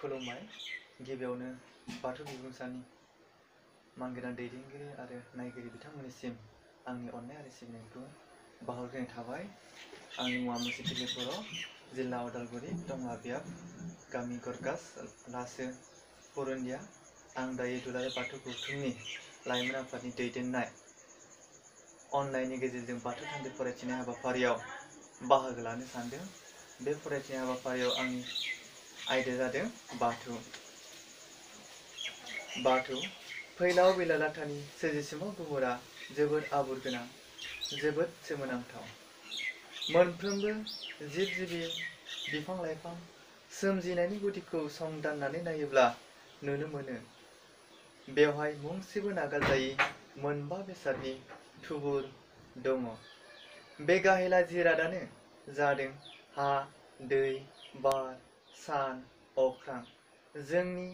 खुलुमबाय। गिबियावनो बाथौ बिबुंसारनि मानगोनां दैदेनगिरि आरो नायगिरि बिथांमोननिसिम आंनि अननाय आरो सिबिनायखौ बावहरग्रोनाय थाबाय। आंनि मुङा मुसिथिलि बर', जिल्ला उदालगुरि, टंला बियाब, गामि गरगास, लासो, पुरुन्दिया। आं दायो दुलाराय बाथौ गौथुमनि लाइमोन आफादनि दैदेननाय अनलाइननि गेजेरजों बाथौ थान्दै फरायथिनाय हाबाफारियाव बाहागो लानो सानदों। बे फरायथिनाय हाबाफारियाव आंनि आयदाया जादों बाथौ। बाथौ फैलाव बिलालाथानि सोरजिसिमाव गुमुरा जोबोद आबुर गोनां, जोबोद सोमोनांथाव। मोनफ्रोमबो जिब जिबि, बिफां लाइफां सोमजिनायनि गुदिखौ संदाननानै नायोब्ला नुनो मोनो बेवहाय मुंसेबो नागारजायि मोनबा बेसादनि थुबुर दङ। बे गाहेला जिरादानो जादों हा, दै, बार, सान, अख्रां। जोंनि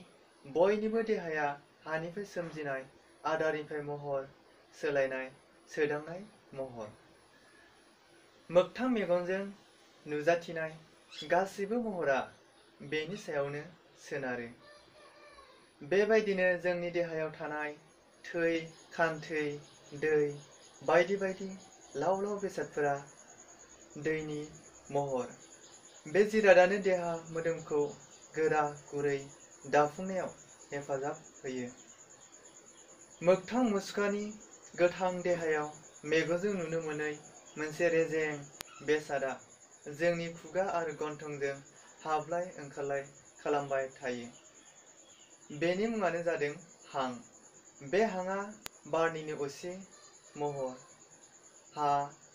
बयनिबो देहाया हानिफ्राय सोमजिनाय, आदारनिफ्राय महर सोलायनाय, सोदांनाय महर। मोगथां मेगनजों नुजाथिनाय गासैबो महरा बेनि सायावनो सोनारो। बेबायदिनो जोंनि देहायाव थानाय थै, खान्थै, दै बायदि बायदि लाव लाव बेसादफोरा दैनि महर। बे जिरादानो देहा मोदोमखौ गोरा गुरै दाफुंनायाव हेफाजाब होयो। मोगथां मुसुखानि गोथां देहायाव मेगनजों नुनो मोनै मोनसे रेजें बेसादा जोंनि खुगा आरो गन्थंजों हाबलाय ओंखारलाय खालामबाय थायो। बेनि मुङानो जादों हां। बे हांआ बारनिनो असे महर। हा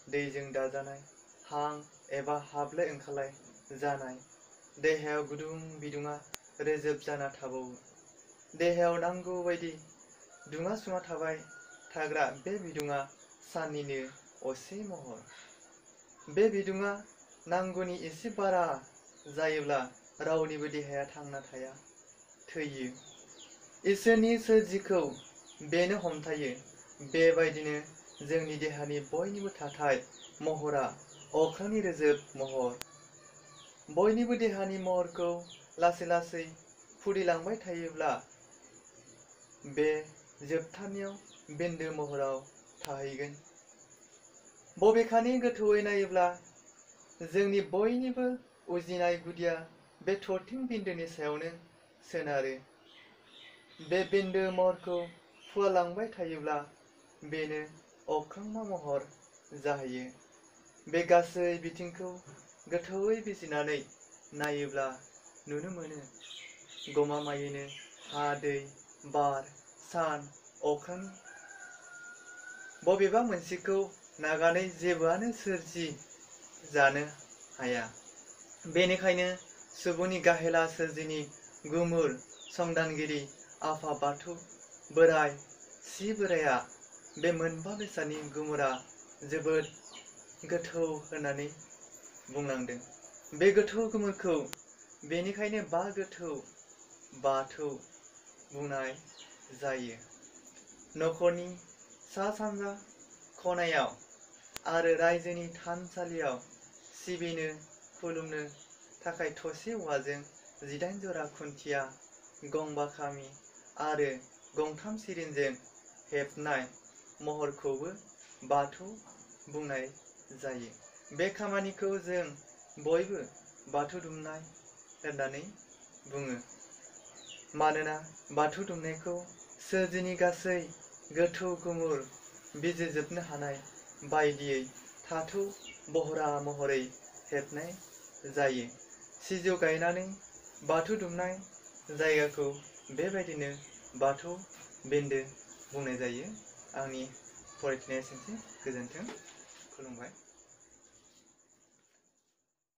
दैजों दाजानाय हां एबा हाबलाय ओंखारलाय जानाय। देहायाव गुदुं बिदुङा रोजोब जाना थाबावो। देहायाव नांगौ बायदि दुङा सुङा थाबाय थाग्रा बे बिदुङा साननिनो असे महर। बे बिदुङा नांगौनि एसे बारा जायोब्ला रावनिबो देहाया थांना थाया, थैयो। इसोरनि सोरजिखौ बेनो हमथायो। बेबायदिनो जोंनि देहानि बयनिबो थाथाय महरा अख्रांनि रोजोब महर। बयनिबो देहानि महरखौ लासै लासै फुरिलांबाय थायोब्ला बे जोबथारनायाव बिन्दो महराव थाहैगोन। बबेखानि गोथौयै नायोब्ला जोंनि बयनिबो उजिनाय गुदिया बे थरथिं बिन्दोनि सायावनो सोनारो। बे बिन्दो महरखौ फुवारलांबाय थायोब्ला बेनो अख्रांमा महर जाहैयो। बे गासै बिथिंखौ गोथौयै बिजिरनानै नायोब्ला नुनो मोनो गमामायैनो हा, दै, बार, सान, अख्रांनि बबेबा मोनसेखौ नागारनानै जेबोआनो सोरजि जानो हाया। बेनिखायनो सुबुंनि गाहेला सोरजिनि गुमुर संदानगिरि आफा बाथौ बोराइ सि बोराइया बे मोनबा बेसादनि गुमुरा जोबोद गोथौ होननानै बुंलांदों। बे गोथौ गुमुरखौ बेनिखायनो बा गोथौ बाथौ बुंनाय जायो। नखरनि सा-सानजा खनायाव आरो रायजोनि थानसालियाव सिबिनो खुलुमनो थाखाय थसे औवाजों 18 जरा खुन्थिया, गंबा खामि आरो गंथाम सिरिनजों हेबनाय महरखौबो बाथौ बुंनाय जायो। बे खामानिखौ जों बयबो बाथौ दुमनाय होननानै बुङो। मानोना बाथौ दुमनायखौ सोरजिनि गासै गोथौ गुमुर बिजिरजोबनो हानाय बायदियै थाथौ बहरा महरै हेबनाय जायो। सिजौ गायनानै बाथौ दुमनाय जायगाखौ बेबायदिनो बाथौ बिन्दो बुंनाय जायो। आंनि फरायथिनाया एसेनोसै। गोजोन्थों। खुलुमबाय।